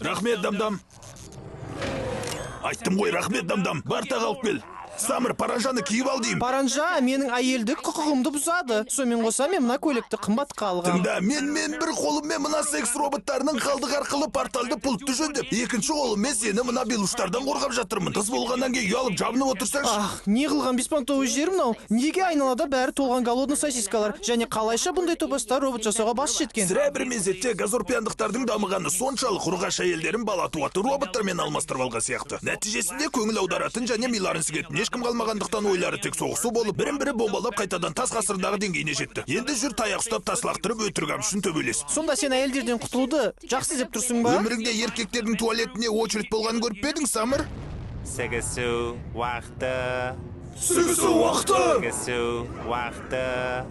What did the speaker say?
Рахмет, Дамдам. Айттым ғой, рахмет, Дамдам. Бар, тағы алып кел. Самыр, паранжаны киіп ал деймін. Паранжа менің әйелдік құқығымды бұзады. Сонымен қоса, мен мына көйлекті қымбатқа алғам. Тыңда, мен бір қолыммен мына секс роботтарының қалдығы арқылы порталды пультті жөндеп, екінші қолыммен сені мына белуштардан қорғап жатырмын. Қыз болғаннан кейін ұялып жабынып отырсаңшы. Ах, не қылған беспонтовый жер мынау? Неге айналада бәрі толған голодный сосискалар? Және қалайша бұндай топастар робот жасауға бас жеткен? Сірә, бір мезетте газорпиандықтардың дамығаны соншалық, ұрғашы әйелдерін бала туатын роботтармен алмастырып алған сияқты. Нәтижесінде көңіл аударатын және миларын сігетін ешкім қалмағандықтан, ойлары тек соғысу болып, бірін бірі бомбалап, қайтадан тас ғасырындағы деңгейіне жетті. Енді жүр, таяқ ұстап, тас лақтырып, өтірік үшін төбелес. Сонда сен әйелдерден құтылуды жақсы деп тұрсың ба? Өміріңде еркектердің туалетіне очередь болғанын көріп пе едің, Самыр? Сігісу уақыты. Сігісу уақыты! Сігісу уақыты.